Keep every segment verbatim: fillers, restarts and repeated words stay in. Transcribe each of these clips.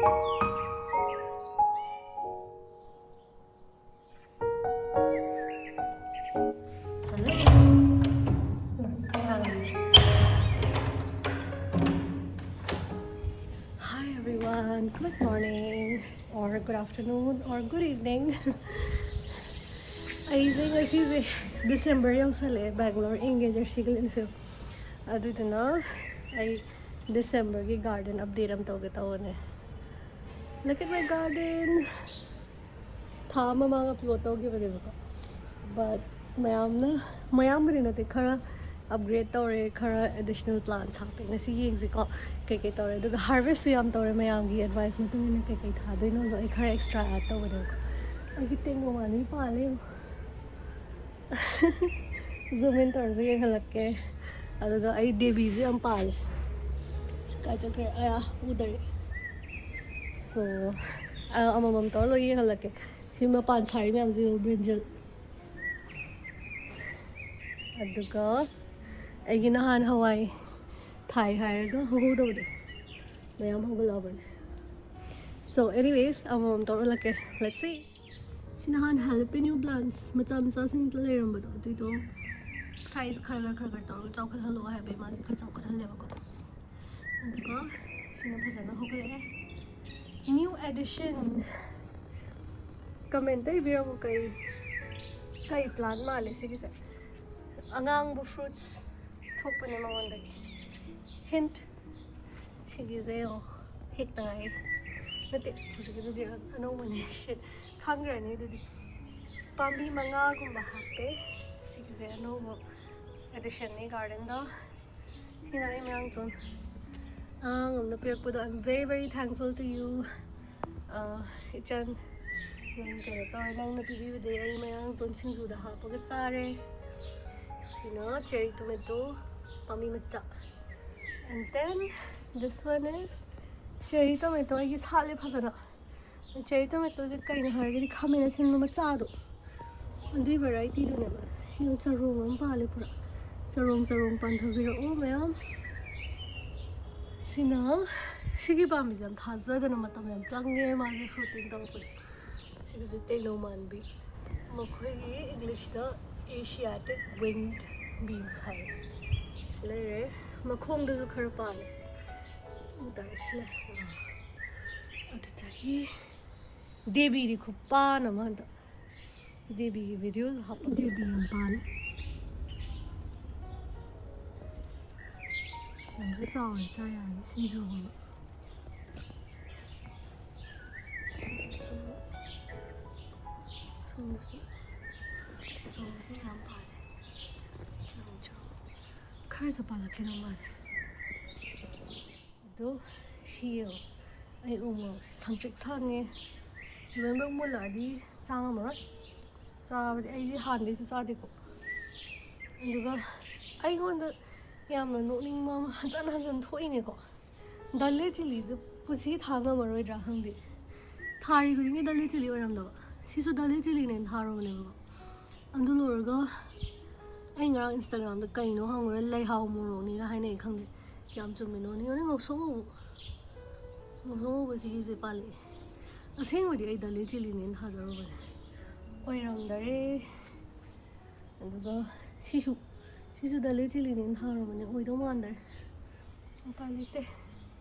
Hi everyone, good morning or good afternoon or good evening. ꯑꯩꯁꯦ ꯉꯁꯤꯁꯦ December ꯌꯧꯁꯜꯂꯛꯑꯦ, Bangalore ꯏꯪꯉꯦ, ꯖꯔꯁꯤꯒ ꯂꯤꯠꯂꯤꯁꯦ꯫ ꯑꯗꯨꯗꯨꯅ ꯑꯩ Decemberꯒꯤ garden update ꯑꯃ ꯇꯧꯒꯦ ꯇꯧꯕꯅꯦ꯫ Look at my garden. ꯊꯥ ꯑꯃ ꯃꯃꯥꯡ upload ꯇꯧꯈꯤꯕꯅꯦꯕꯀꯣ, but ꯃꯌꯥꯝꯅ, ꯃꯌꯥꯝꯕꯨꯗꯤ ꯅꯠꯇꯦ, ꯈꯔ upgrade ꯇꯧꯔꯦ, ꯈꯔ additional plants ꯍꯥꯞꯄꯦ꯫ ꯉꯁꯤ ꯌꯦꯡꯁꯤꯀꯣ ꯀꯩꯀꯩ ꯇꯧꯔꯦ꯫ ꯑꯗꯨꯒ harvestꯁꯨ ꯌꯥꯝ ꯇꯧꯔꯦ꯫ ꯃꯌꯥꯝꯒꯤ advice ꯃꯇꯨꯡ ꯏꯟꯅ ꯀꯩꯀꯩ ꯊꯥꯗꯣꯏꯅꯣꯁꯨ ꯑꯩ ꯈꯔ extra add ꯇꯧꯕꯅꯦꯕꯀꯣ꯫ ꯑꯩꯒꯤ ꯇꯦꯡꯒꯣ ꯃꯥꯟꯕꯤ ꯄꯥꯜꯂꯦ ꯌꯦꯡꯉꯣ꯫ Zoom in ꯇꯧꯔꯁꯨ ꯌꯦꯡꯍꯜꯂꯛꯀꯦ꯫ ꯑꯗꯨꯒ ꯑꯩ ꯗꯦꯕꯤꯁꯨ ꯌꯥꯝ ꯄꯥꯜꯂꯦ꯫ ꯀꯥꯏ ꯆꯠꯈ꯭ꯔꯦ? ꯑꯌꯥ, ꯎꯗꯔꯦ꯫ So ꯑꯃꯃꯝ ꯇꯧꯔ ꯂꯣꯏ ꯌꯦꯡꯍꯜꯂꯛꯀꯦ꯫ ꯁꯤ ꯃꯄꯥꯟ ꯁꯥꯔꯤ ꯃꯌꯥꯝꯁꯤ ꯌꯦꯡꯉꯨ, brinjal꯫ ꯑꯗꯨꯒ ꯑꯩꯒꯤ ꯅꯍꯥꯟ ꯍꯋꯥꯏ ꯊꯥꯏ ꯍꯥꯏꯔꯒ ꯍꯧꯍꯧꯗꯕꯗꯣ ꯃꯌꯥꯝ ꯍꯧꯒꯠꯂꯛꯑꯕꯅꯦ꯫ So anyways, ꯑꯃꯃꯝ ꯇꯧꯔ ꯎꯠꯂꯛꯀꯦ꯫ Let's see. ꯁꯤ ꯅꯍꯥꯟ jalapeno plants ꯃꯆꯥ ꯃꯆꯥꯁꯤꯡ ꯂꯩꯔꯝꯕꯗꯣ, ꯑꯗꯨꯏꯗꯣ size ꯈꯔ ꯈꯔ ꯈꯔ ꯇꯧꯔꯒ ꯆꯥꯎꯈꯠꯍꯜꯂꯣ ꯍꯥꯏꯕ ꯏꯃꯥꯁꯦ ꯈꯔ ꯆꯥꯎꯈꯠꯍꯜꯂꯦꯕꯀꯣ꯫ ꯑꯗꯨꯒ ꯁꯤꯅ ꯐꯖꯅ ꯍꯧꯒꯠꯂꯛꯑꯦ꯫ New addition꯫ Commentꯇ ꯏꯕꯤꯔꯝꯃꯨ, ꯀꯩ, ꯀꯩ plant ꯃꯥꯜꯂꯦ ꯁꯤꯒꯤꯁꯦ? ꯑꯉꯥꯡꯕ fruits ꯊꯣꯛꯄꯅꯦ ꯃꯉꯣꯟꯗꯒꯤ꯫ Hint꯫ ꯁꯤꯒꯤꯁꯦ ꯌꯦꯡꯉꯣ, ꯍꯦꯛꯇ ꯉꯥꯏꯔꯤ꯫ ꯅꯠꯇꯦ, ꯍꯧꯖꯤꯛꯀꯤꯗꯨꯗꯤ ꯑꯅꯧꯕꯅꯦ꯫ Shit, ꯈꯪꯈ꯭ꯔꯅꯤ ꯑꯗꯨꯗꯤ꯫ ꯄꯥꯝꯕꯤ ꯃꯉꯥꯒꯨꯝꯕ ꯍꯥꯞꯄꯦ꯫ ꯁꯤꯒꯤꯁꯦ ꯑꯅꯧꯕ additionꯅꯦ gardenꯗ꯫ ꯁꯤꯅ ꯑꯩ ꯃꯌꯥꯡꯇꯣꯟ ꯑꯉꯥꯡ ꯑꯃꯅ ꯄꯤꯔꯛꯄꯗꯣ꯫ I'm very, very thankful to you. ꯑ, ꯏꯆꯟ, ꯅꯪ ꯀꯩꯅꯣ ꯇꯧꯔꯦ, ꯅꯪꯅ ꯄꯤꯕꯤꯕꯗꯒꯤ ꯑꯩ ꯃꯌꯥꯡꯇꯣꯟ ꯁꯤꯡꯖꯨꯗ ꯍꯥꯞꯄꯒ ꯆꯥꯔꯦ꯫ ꯁꯤꯅ cherry tomato ꯄꯥꯝꯕꯤ ꯃꯆꯥ꯫ And then this one is cherry tomato꯫ ꯑꯩꯒꯤ ꯁꯥꯠꯂꯦ ꯐꯖꯅ꯫ Cherry tomatoꯁꯦ ꯀꯩꯅꯣ ꯍꯥꯏꯔꯒꯗꯤ ꯈꯥꯃꯦꯟ ꯑꯁꯤꯟꯕ ꯃꯆꯥꯗꯣ, ꯑꯗꯨꯏ varietyꯗꯨꯅꯦꯕ꯫ ꯌꯦꯡꯉꯣ, ꯆꯔꯣꯡ ꯑꯃ ꯄꯥꯜꯂꯦ ꯄꯨꯔꯥ꯫ ꯆꯔꯣꯡ ꯆꯔꯣꯡ ꯄꯥꯟꯊꯕꯤꯔꯛꯑꯣ ꯃꯌꯥꯝ꯫ ꯁꯤꯅ, ꯁꯤꯒꯤ ꯄꯥꯝꯕꯤꯁꯦ ꯌꯥꯝ ꯊꯥꯖꯗꯅ ꯃꯇꯝ ꯌꯥꯝ ꯆꯪꯉꯦ ꯃꯥꯁꯦ fruiting ꯇꯧꯔꯛꯄꯗ꯫ ꯁꯤꯒꯤꯁꯦ ꯇꯦꯡꯅꯧ ꯃꯥꯟꯕꯤ, ꯃꯈꯣꯏꯒꯤ English ꯇ Asiatic winged beans ꯍꯥꯏ꯫ ꯁꯤ ꯂꯩꯔꯦ꯫ ꯃꯈꯣꯡꯗꯁꯨ ꯈꯔ ꯄꯥꯜꯂꯦ꯫ ꯎ ꯇꯥꯔꯦ ꯁꯤ ꯂꯩ꯫ ꯑꯗꯨꯗꯒꯤ ꯗꯦꯕꯤꯗꯤ ꯈꯨꯄꯥꯟ ꯑꯃ ꯍꯟꯗꯛ꯫ ꯗꯦꯕꯤꯒꯤ video ꯗꯣ ꯍꯥꯞꯄꯣ꯫ ꯗꯦꯕꯤ ꯌꯥꯝ ꯄꯥꯜꯂꯦ꯫ ꯌꯥꯝꯁꯨ ꯆꯥꯎꯔꯦ, ꯆꯥ ꯌꯥꯔꯅꯤ ꯁꯤꯡꯖꯨꯒꯨꯝꯕ꯫ ꯑꯗꯨꯁꯨ ꯁꯣꯝꯗꯁꯨ, ꯑꯁꯣꯝꯗꯁꯨ ꯌꯥꯝ ꯄꯥꯜꯂꯦ꯫ ꯆꯥꯎ, ꯆꯥꯎ꯫ ꯈꯔꯁꯨ ꯄꯥꯜꯂꯛꯈꯤꯗꯧ ꯃꯥꯜꯂꯦ꯫ ꯑꯗꯣ ꯁꯤ ꯌꯦꯡꯉꯣ, ꯑꯩ ꯎ ꯃꯣꯔꯣꯛꯁꯦ ꯁꯪꯇ꯭ꯔꯤꯛ ꯁꯪꯉꯦ꯫ ꯂꯣꯏꯅꯃꯛ ꯃꯨꯜꯂꯛꯑꯗꯤ ꯆꯥ ꯉꯝꯃꯔꯣꯏ꯫ ꯆꯥꯕꯗꯤ ꯑꯩꯗꯤ ꯍꯥꯟꯅꯗꯩꯁꯨ ꯆꯥꯗꯦꯀꯣ꯫ ꯑꯗꯨꯒ ꯑꯩꯉꯣꯟꯗ ꯌꯥꯝꯅ ꯅꯣꯛꯅꯤꯡꯕ ꯑꯃ ꯍꯟꯖꯟ ꯍꯟꯖꯟ ꯊꯣꯛꯏꯅꯦꯀꯣ꯫ ꯗꯥꯂꯦ ꯆꯤꯂꯤꯁꯦ ꯄꯨꯟꯁꯤ ꯊꯥ ꯉꯝꯃꯔꯣꯏꯗ꯭ꯔꯥ ꯈꯪꯗꯦ꯫ ꯊꯥꯔꯤ ꯈꯨꯗꯤꯡꯒꯤ ꯗꯥꯂꯦ ꯆꯤꯂꯤ ꯑꯣꯏꯔꯝꯗꯕ꯫ ꯁꯤꯁꯨ ꯗꯥꯂꯦ ꯆꯤꯂꯤꯅꯦꯅ ꯊꯥꯔꯨꯕꯅꯦꯕꯀꯣ꯫ ꯑꯗꯨ ꯂꯣꯏꯔꯒ ꯑꯩ ꯉꯔꯥꯡ Instagram ꯗ ꯀꯩꯅꯣ ꯍꯪꯉꯨꯔꯦ, ꯂꯩꯍꯥꯎ ꯃꯣꯔꯣꯛꯅꯤꯒ ꯍꯥꯏꯅꯩ, ꯈꯪꯗꯦ ꯀꯌꯥꯝ ꯆꯨꯝꯃꯤꯅꯣ꯫ ꯅꯤꯉꯣꯅꯦ ꯉꯧꯁꯣꯛ ꯉꯧꯕ, ꯉꯧꯁꯣꯛ ꯉꯧꯕꯁꯤꯒꯤꯁꯦ ꯄꯥꯜꯂꯛꯑꯦ꯫ ꯑꯁꯦꯡꯕꯗꯤ ꯑꯩ ꯗꯥꯂꯦ ꯆꯤꯂꯤꯅꯦꯅ ꯊꯥꯖꯔꯨꯕꯅꯦ, ꯑꯣꯏꯔꯝꯗꯔꯦ꯫ ꯑꯗꯨꯒ ꯁꯤꯁꯨ, ꯁꯤꯁꯨ ꯗꯥꯂꯦ ꯆꯤꯂꯤꯅꯦꯅ ꯊꯥꯔꯨꯕꯅꯦ, ꯑꯣꯏꯗꯧ ꯃꯥꯟꯗꯔꯦ꯫ ꯎꯄꯥꯏ ꯂꯩꯇꯦ꯫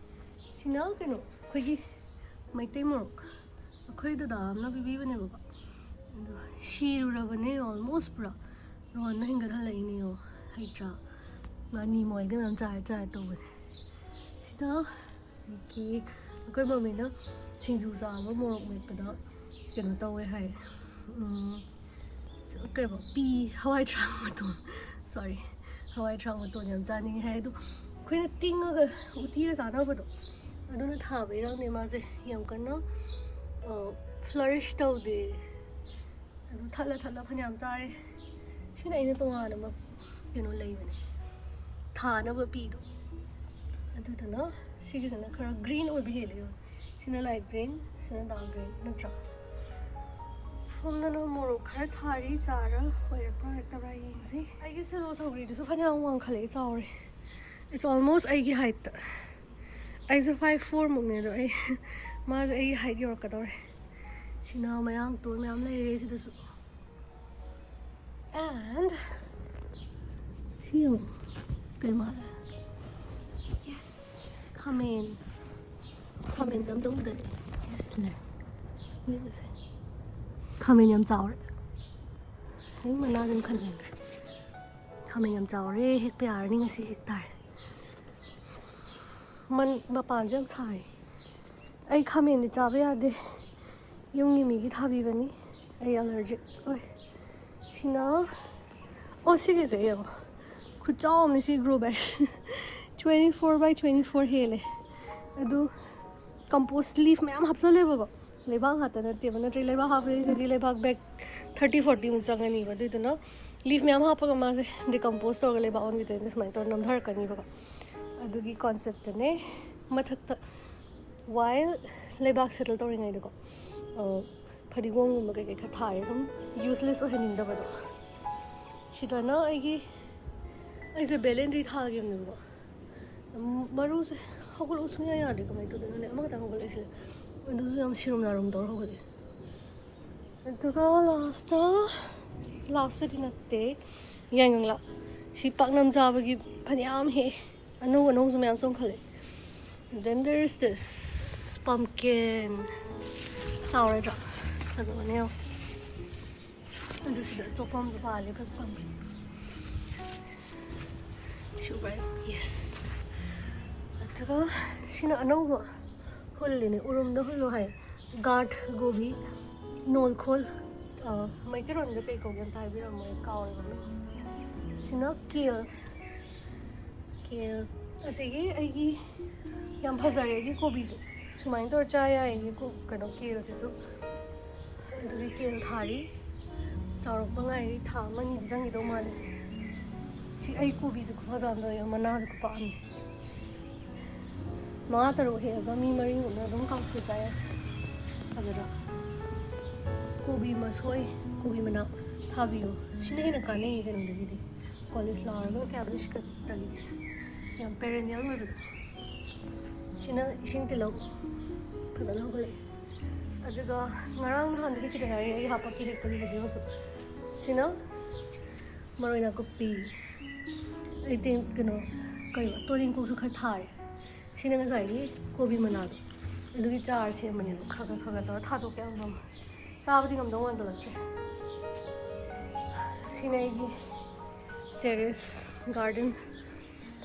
ꯁꯤꯅ ꯀꯩꯅꯣ, ꯑꯩꯈꯣꯏꯒꯤ ꯃꯩꯇꯩ ꯃꯣꯔꯣꯛ, ꯑꯩꯈꯣꯏ ꯗꯗꯥ ꯑꯃꯅ ꯄꯤꯕꯤꯕꯅꯦꯕꯀꯣ꯫ ꯑꯗꯣ ꯁꯤꯔꯨꯔꯕꯅꯦ almost ꯄꯨꯔꯥ꯫ ꯔꯣꯍꯟꯅ ꯍꯤꯡꯒꯠꯍꯜꯂꯛꯏꯅꯦ ꯌꯦꯡꯉꯣ, ꯍꯩꯇ꯭ꯔꯥ? ꯉꯥꯅꯤ ꯃꯣꯏꯒ ꯃꯌꯥꯝ ꯆꯥꯔ ꯆꯥꯔ ꯇꯧꯕꯅꯦ꯫ ꯁꯤꯗ ꯑꯩꯒꯤ, ꯑꯩꯈꯣꯏ ꯃꯃꯤꯅ ꯁꯤꯡꯖꯨ ꯆꯥꯕ ꯃꯣꯔꯣꯛ ꯃꯦꯠꯄꯗ ꯀꯩꯅꯣ ꯇꯧꯋꯦ ꯍꯥꯏ꯫ ꯎꯝ, ꯀꯩꯕ, ꯄꯤ, ꯍꯋꯥꯏ ꯊ꯭ꯔꯥꯛ ꯃꯇꯣꯟ, sorry, ꯍꯋꯥꯏ ꯊ꯭ꯔꯥꯛ ꯃꯇꯣꯟ ꯌꯥꯝ ꯆꯥꯅꯤꯡꯉꯦ ꯍꯥꯏ꯫ ꯑꯗꯣ ꯑꯩꯈꯣꯏꯅ ꯇꯤꯡꯉꯒ ꯎꯇꯤꯒ ꯆꯥꯅꯕꯗꯣ, ꯑꯗꯨꯅ ꯊꯥꯕꯩꯔꯪꯗꯦ ꯃꯥꯁꯦ ꯌꯥꯝ ꯀꯟꯅ, ꯑ, flourish ꯇꯧꯗꯦ꯫ ꯑꯗꯨ ꯊꯠꯂ ꯊꯠꯂ ꯐꯅꯌꯥꯝ ꯆꯥꯔꯦ꯫ ꯁꯤꯅ ꯑꯩꯅ ꯇꯣꯉꯥꯟꯅ ꯑꯃ ꯀꯩꯅꯣ ꯂꯩꯕꯅꯦ, ꯊꯥꯅꯕ ꯄꯤꯗꯣ꯫ ꯑꯗꯨꯗꯨꯅ ꯁꯤꯒꯤꯁꯤꯅ ꯈꯔ green ꯑꯣꯏꯕ ꯍꯦꯜꯂꯦ꯫ ꯁꯤꯅ light green, ꯁꯤꯅ dark green, ꯅꯠꯇ꯭ꯔꯥ? ꯁꯣꯝꯗꯅ ꯃꯣꯔꯣꯛ ꯈꯔ ꯊꯥꯔꯤ, ꯆꯥꯔ ꯑꯣꯏꯔꯛꯄ꯭ꯔꯥ ꯑꯣꯏꯔꯛꯇꯕ꯭ꯔꯥ ꯌꯦꯡꯁꯤ꯫ ꯑꯩꯒꯤ ꯁꯤꯂꯣ ꯁꯧꯒ꯭ꯔꯤꯗꯨꯁꯨ ꯐꯅꯌꯥꯝ ꯋꯥꯡꯈꯠꯂꯛꯑꯦ, ꯆꯥꯎꯔꯦ꯫ It's almost ꯑꯩꯒꯤ height꯫ ꯑꯩꯁꯦ five four ꯃꯨꯛꯅꯦ, ꯑꯗꯣ ꯑꯩ ꯃꯥꯁꯦ ꯑꯩꯒꯤ height ꯌꯧꯔꯛꯀꯗꯧꯔꯦ꯫ ꯁꯤꯅ ꯃꯌꯥꯡ ꯇꯣꯟ ꯃꯌꯥꯝ ꯂꯩꯔꯦ ꯁꯤꯗꯁꯨ꯫ And ꯁꯤ ꯌꯦꯡꯉꯣ, ꯀꯩ ꯃꯥꯜꯂꯦ? Yes, ꯈꯥꯃꯦꯟ꯫ ꯈꯥꯃꯦꯟꯁꯦ ꯑꯝꯇ ꯎꯗꯔꯤ꯫ Yes, ꯂꯩꯔꯦ꯫ ꯌꯦꯡꯉꯁꯦ꯫ ꯈꯥꯃꯦꯟ ꯌꯥꯝ ꯆꯥꯎꯔꯦ꯫ ꯑꯩ ꯃꯅꯥꯁꯦ ꯃꯈꯜ ꯌꯦꯡꯗ꯭ꯔꯦ꯫ ꯈꯥꯃꯦꯟ ꯌꯥꯝ ꯆꯥꯎꯔꯦ, ꯍꯦꯛꯄ ꯌꯥꯔꯅꯤ, ꯉꯁꯤ ꯍꯦꯛ ꯇꯥꯔꯦ꯫ ꯃꯟ-, ꯃꯄꯥꯟꯁꯦ ꯌꯥꯝ ꯁꯥꯏ꯫ ꯑꯩ ꯈꯥꯃꯦꯟꯗꯤ ꯆꯥꯕ ꯌꯥꯗꯦ, ꯌꯨꯝꯒꯤ ꯃꯤꯒꯤ ꯊꯥꯕꯤꯕꯅꯤ꯫ ꯑꯩ allergic ꯑꯣꯏ꯫ ꯁꯤꯅ, ꯑꯣ, ꯁꯤꯒꯤꯁꯦ ꯌꯦꯡꯉꯣ, ꯈꯨꯆꯥꯎ ꯑꯃꯅꯤ ꯁꯤ grow bag꯫ Twenty four by twenty four ꯍꯦꯜꯂꯦ꯫ ꯑꯗꯨ compost leaf ꯃꯌꯥꯝ ꯍꯥꯞꯆꯜꯂꯦꯕꯀꯣ꯫ ꯂꯩꯕꯥꯛ ꯉꯥꯛꯇ ꯅꯠꯇꯦꯕ, ꯅꯠꯇ꯭ꯔꯗꯤ ꯂꯩꯕꯥꯛ ꯍꯥꯞꯄꯗꯤ ꯁꯤꯗꯤ ꯂꯩꯕꯥꯛ bag thirty forty ꯃꯨꯛ ꯆꯪꯉꯅꯤꯕ꯫ ꯑꯗꯨꯏꯗꯨꯅ leaf ꯃꯌꯥꯝ ꯍꯥꯞꯄꯒ ꯃꯥꯁꯦ decompose ꯇꯧꯔꯒ ꯂꯩꯕꯥꯛ ꯑꯣꯟꯈꯤꯗꯣꯏꯅꯦ, ꯁꯨꯃꯥꯏꯅ ꯇꯧꯔꯒ ꯅꯝꯊꯔꯛꯀꯅꯤꯕꯀꯣ꯫ ꯑꯗꯨꯒꯤ concept ꯇꯅꯦ꯫ ꯃꯊꯛꯇ while ꯂꯩꯕꯥꯛ settle ꯇꯧꯔꯤꯉꯩꯗꯀꯣ, ꯑ, ꯐꯗꯤꯒꯣꯝꯒꯨꯝꯕ ꯀꯩꯀꯩ ꯈꯔ ꯊꯥꯔꯦ, ꯁꯨꯝ useless ꯑꯣꯏꯍꯟꯅꯤꯡꯗꯕꯗꯣ꯫ ꯁꯤꯗꯅ ꯑꯩꯒꯤ, ꯑꯩꯁꯦ ꯕꯦꯂꯦꯟꯗ꯭ꯔꯤ ꯊꯥꯈꯤꯕꯅꯦꯕꯀꯣ꯫ ꯎꯝ, ꯃꯔꯨꯁꯦ ꯍꯧꯒꯠꯂꯛꯎ ꯁꯨꯡꯌꯥ ꯌꯥꯗ꯭ꯔꯦ, ꯀꯃꯥꯏꯅ ꯇꯧꯗꯣꯏꯅꯣ ꯈꯪꯗꯦ꯫ ꯑꯃꯈꯛꯇꯪ ꯍꯧꯒꯠꯂꯛꯏꯁꯦ, ꯑꯗꯨꯁꯨ ꯌꯥꯝ ꯁꯤꯔꯨꯝ ꯅꯥꯔꯨꯝ ꯇꯧꯔ ꯍꯧꯒꯠꯂꯛꯑꯦ꯫ ꯑꯗꯨꯒ last ꯇ, last ꯄꯨꯗꯤ ꯅꯠꯇꯦ, ꯌꯥꯏꯉꯪꯂꯥ꯫ ꯁꯤ ꯄꯥꯛꯅꯝ ꯆꯥꯕꯒꯤ ꯐꯅꯌꯥꯝ ꯍꯦꯛꯑꯦ꯫ ꯑꯅꯧ ꯑꯅꯧꯕꯁꯨ ꯃꯌꯥꯝ ꯆꯣꯡꯈꯠꯂꯛꯑꯦ꯫ Then there is this pumpkin. ꯆꯥꯎꯔꯗ꯭ꯔꯥ? ꯐꯖꯕꯅꯦ ꯌꯦꯡꯉꯣ꯫ ꯑꯗꯨ ꯁꯤꯗ ꯑꯇꯣꯞꯄ ꯑꯃꯁꯨ ꯄꯥꯜꯂꯦ, ꯑꯩꯈꯣꯏ pumpkin꯫ ꯁꯤ ꯎꯕ꯭ꯔꯥ? Yes꯫ ꯑꯗꯨꯒ ꯁꯤꯅ ꯑꯅꯧꯕ ꯍꯨꯜꯂꯤꯅꯦ, ꯎꯔꯨꯝꯗ ꯍꯨꯜꯂꯣ ꯍꯥꯏ꯫ Gourd, ꯒꯣꯕꯤ, ꯅꯣꯜꯈꯣꯜ, ꯑ, ꯃꯩꯇꯩꯔꯣꯟꯗ ꯀꯩ ꯀꯧꯒꯦ ꯑꯝꯇ ꯍꯥꯏꯕꯤꯔꯝꯃꯣ, ꯑꯩ ꯀꯥꯎꯔꯦ ꯃꯃꯤꯡ꯫ ꯁꯤꯅ kale꯫ Kale꯫ ꯑꯁꯤꯒꯤ ꯑꯩꯒꯤ ꯌꯥꯝ ꯐꯖꯔꯦ ꯑꯩꯒꯤ ꯀꯣꯕꯤꯁꯦ꯫ ꯁꯨꯃꯥꯏꯅ ꯇꯧꯔ ꯆꯥ ꯌꯥꯏ ꯑꯩꯒꯤ ꯀꯣ-, ꯀꯩꯅꯣ, kale ꯁꯤꯁꯨ꯫ ꯑꯗꯨꯒꯤ kale ꯊꯥꯔꯤ꯫ ꯆꯥꯎꯔꯛꯄ ꯉꯥꯏꯔꯤ꯫ ꯊꯥ ꯑꯃ ꯑꯅꯤꯗꯤ ꯆꯪꯈꯤꯗꯧ ꯃꯥꯜꯂꯦ꯫ ꯁꯤ ꯑꯩ ꯀꯣꯕꯤꯁꯦ ꯈꯨꯐꯖ ꯑꯃ ꯇꯧꯋꯦ, ꯃꯅꯥꯁꯦ ꯈꯨꯄꯥꯛ ꯑꯃꯅꯤ꯫ ꯃꯉꯥ ꯇꯔꯨꯛ ꯍꯦꯛꯑꯒ ꯃꯤ ꯃꯔꯤꯃꯨꯛꯅ ꯑꯗꯨꯝ ꯀꯥꯡꯁꯣꯏ ꯆꯥ ꯌꯥꯏ꯫ ꯐꯖꯗ꯭ꯔꯥ? ꯀꯣꯕꯤ ꯃꯁꯣꯏ, ꯀꯣꯕꯤ ꯃꯅꯥ ꯊꯥꯕꯤꯌꯨ꯫ ꯁꯤꯅ ꯍꯦꯟꯅ ꯀꯥꯟꯅꯩꯌꯦ ꯀꯩꯅꯣꯗꯒꯤꯗꯤ, cauliflower ꯒ cabbage ꯀ ꯇꯒꯤꯗꯤ꯫ ꯌꯥꯝ perennial ꯑꯣꯏꯕꯗꯣ꯫ ꯁꯤꯅ ꯏꯁꯤꯡ ꯇꯤꯜꯍꯧ, ꯐꯖꯅ ꯍꯧꯒꯠꯂꯛꯑꯦ꯫ ꯑꯗꯨꯒ ꯉꯔꯥꯡ ꯅꯍꯥꯟꯗꯒꯤ ꯈꯤꯇꯪ ꯉꯥꯏꯔꯤ ꯑꯩ ꯍꯥꯄꯛꯀꯦ ꯍꯦꯛꯄꯒꯤ ꯚꯤꯗꯤꯑꯣꯁꯨ꯫ ꯁꯤꯅ ꯃꯔꯣꯏ ꯅꯥꯀꯨꯞꯄꯤ, ꯑꯩꯗꯤ ꯀꯩꯅꯣ, ꯀꯔꯤꯕ, ꯇꯣꯅꯤꯡꯀꯣꯛꯁꯨ ꯈꯔ ꯊꯥꯔꯦ꯫ ꯁꯤꯅ ꯉꯁꯥꯏꯒꯤ ꯀꯣꯕꯤ ꯃꯅꯥꯗꯣ, ꯑꯗꯨꯒꯤ ꯆꯥꯔ ꯁꯦꯝꯕꯅꯦꯕ꯫ ꯈꯔ ꯈꯔ ꯈꯔ ꯈꯔ ꯇꯧꯔ ꯊꯥꯗꯣꯛꯀꯦ ꯑꯃꯃꯝ꯫ ꯆꯥꯕꯗꯤ ꯉꯝꯗꯧ ꯃꯥꯟꯁꯤꯜꯂꯛꯇ꯭ꯔꯦ꯫ ꯁꯤꯅ ꯑꯩꯒꯤ terrace garden꯫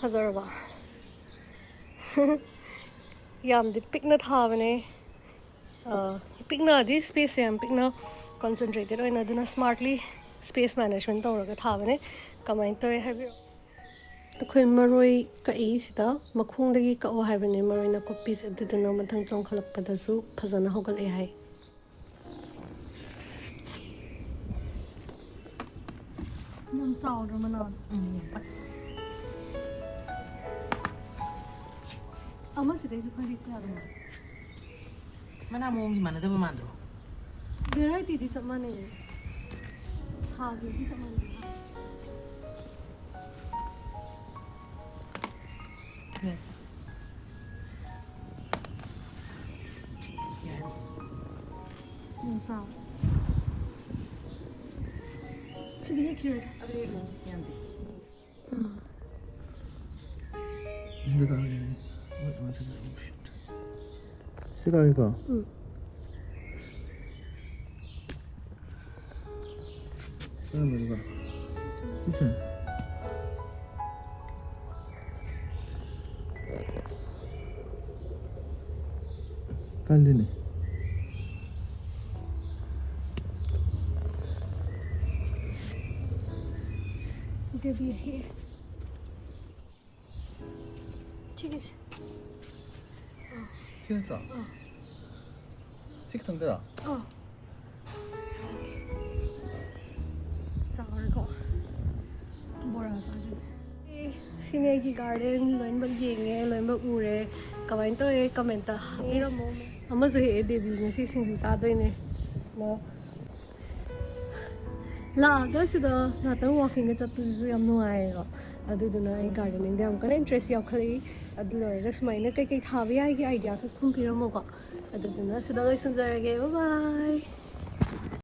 ꯐꯖꯔꯕ? ꯌꯥꯝꯗꯤ ꯄꯤꯛꯅ ꯊꯥꯕꯅꯦ꯫ ꯑ, ꯄꯤꯛꯅꯗꯤ, space ꯁꯦ ꯌꯥꯝ ꯄꯤꯛꯅ concentrated ꯑꯣꯏꯅ, ꯑꯗꯨꯅ smartly space management ꯇꯧꯔꯒ ꯊꯥꯕꯅꯦ꯫ ꯀꯃꯥꯏꯅ ꯇꯧꯋꯦ ꯍꯥꯏꯕꯤꯔꯛꯑꯣ꯫ ꯑꯩꯈꯣꯏ ꯃꯔꯣꯏ ꯀꯛꯏ ꯁꯤꯗ, ꯃꯈꯣꯡꯗꯒꯤ ꯀꯛꯑꯣ ꯍꯥꯏꯕꯅꯦ ꯃꯔꯣꯏ ꯅꯥꯀꯨꯞꯄꯤꯁꯦ, ꯑꯗꯨꯗꯨꯅ ꯃꯊꯪ ꯆꯣꯡꯈꯠꯂꯛꯄꯗꯁꯨ ꯐꯖꯅ ꯍꯧꯒꯠꯂꯛꯑꯦ ꯍꯥꯏ꯫ ꯌꯥꯝ ꯆꯥꯎꯗ꯭ꯔꯣ ꯃꯅꯥꯗꯣ? ꯎꯝ, ꯌꯥꯝ ꯄꯥꯛꯑꯦ꯫ ꯑꯃꯁꯤꯗꯩꯁꯨ ꯈꯔ ꯍꯦꯛꯄ ꯌꯥꯗꯕ꯭ꯔꯣ? ꯃꯅꯥ ꯃꯑꯣꯡꯁꯤ ꯃꯥꯟꯅꯗꯕ ꯃꯥꯟꯗ꯭ꯔꯣ? Variety ꯗꯤ ꯆꯞ ꯃꯥꯟꯅꯩꯌꯦ꯫ ꯊꯥꯈꯤꯕꯗꯤ ꯆꯞ ꯃꯥꯟꯅꯩ꯫ ꯌꯥꯏ꯫ ꯌꯥꯝ ꯆꯥꯎ꯫ ꯁꯤꯗꯤ ꯍꯦꯛꯈꯤꯔꯣꯏꯗ꯭ꯔꯣ? ꯑꯗꯨ ꯍꯦꯛ ꯂꯧꯁꯤ, ꯌꯥꯝꯗꯦ꯫ ꯎꯝ꯫ ꯁꯤꯗ ꯀꯥꯒꯦ꯫ Wait, one second. Oh, shit. ꯁꯤ ꯀꯥꯒꯦꯀꯣ? ꯎꯝ꯫ ꯀꯔꯝꯕꯅꯣ? ꯁꯤꯁꯦ? ꯀꯜꯂꯤꯅꯦ꯫ ꯗꯦꯕꯤ ꯍꯦ꯫ ꯁꯤꯒꯤꯁꯦ꯫ ꯁꯤ ꯅꯠꯇ꯭ꯔꯣ? ꯑꯥ꯫ ꯁꯤ ꯈꯛꯇꯪꯗꯔꯣ? ꯑꯥ꯫ ꯆꯥꯎꯔꯦꯀꯣ꯫ ꯕꯣꯔꯥ ꯆꯥꯗꯣꯏꯅꯦ꯫ ꯑꯦ, ꯁꯤꯅꯦ ꯑꯩꯒꯤ garden, ꯂꯣꯏꯅꯃꯛ ꯌꯦꯡꯉꯦ, ꯂꯣꯏꯅꯃꯛ ꯎꯔꯦ꯫ ꯀꯃꯥꯏꯅ ꯇꯧꯔꯦ? Comment ꯇ ꯍꯥꯏꯕꯤꯔꯝꯃꯣ꯫ ꯑꯃꯁꯨ ꯍꯦꯛꯑꯦ, ꯗꯦꯕꯤ ꯉꯁꯤ ꯁꯤꯡꯖꯨ ꯆꯥꯗꯣꯏꯅꯦ꯫ ꯂꯥꯛꯑꯒ ꯁꯤꯗ ꯉꯥꯛꯇꯪ walking ꯒ ꯆꯠꯄꯁꯤꯁꯨ ꯌꯥꯝ ꯅꯨꯡꯉꯥꯏꯌꯦꯀꯣ꯫ ꯑꯗꯨꯗꯨꯅ ꯑꯩ ꯒꯥꯔꯗꯦꯅꯤꯡꯗ ꯌꯥꯝ ꯀꯟꯅ ꯏꯟꯇꯔꯦꯁ ꯌꯥꯎꯈꯠꯂꯛꯏ꯫ ꯑꯗꯨ ꯂꯣꯏꯔꯒ ꯁꯨꯃꯥꯏꯅ ꯀꯩꯀꯩ ꯊꯥꯕ ꯌꯥꯏꯒꯤ ꯑꯥꯏꯗꯤꯌꯥꯁꯨ ꯈꯨꯝꯕꯤꯔꯝꯃꯣꯀꯣ꯫ ꯑꯗꯨꯗꯨꯅ ꯁꯤꯗ ꯂꯣꯏꯁꯤꯟꯖꯔꯒꯦ꯫ ꯕꯥꯏ ꯕꯥꯏ꯫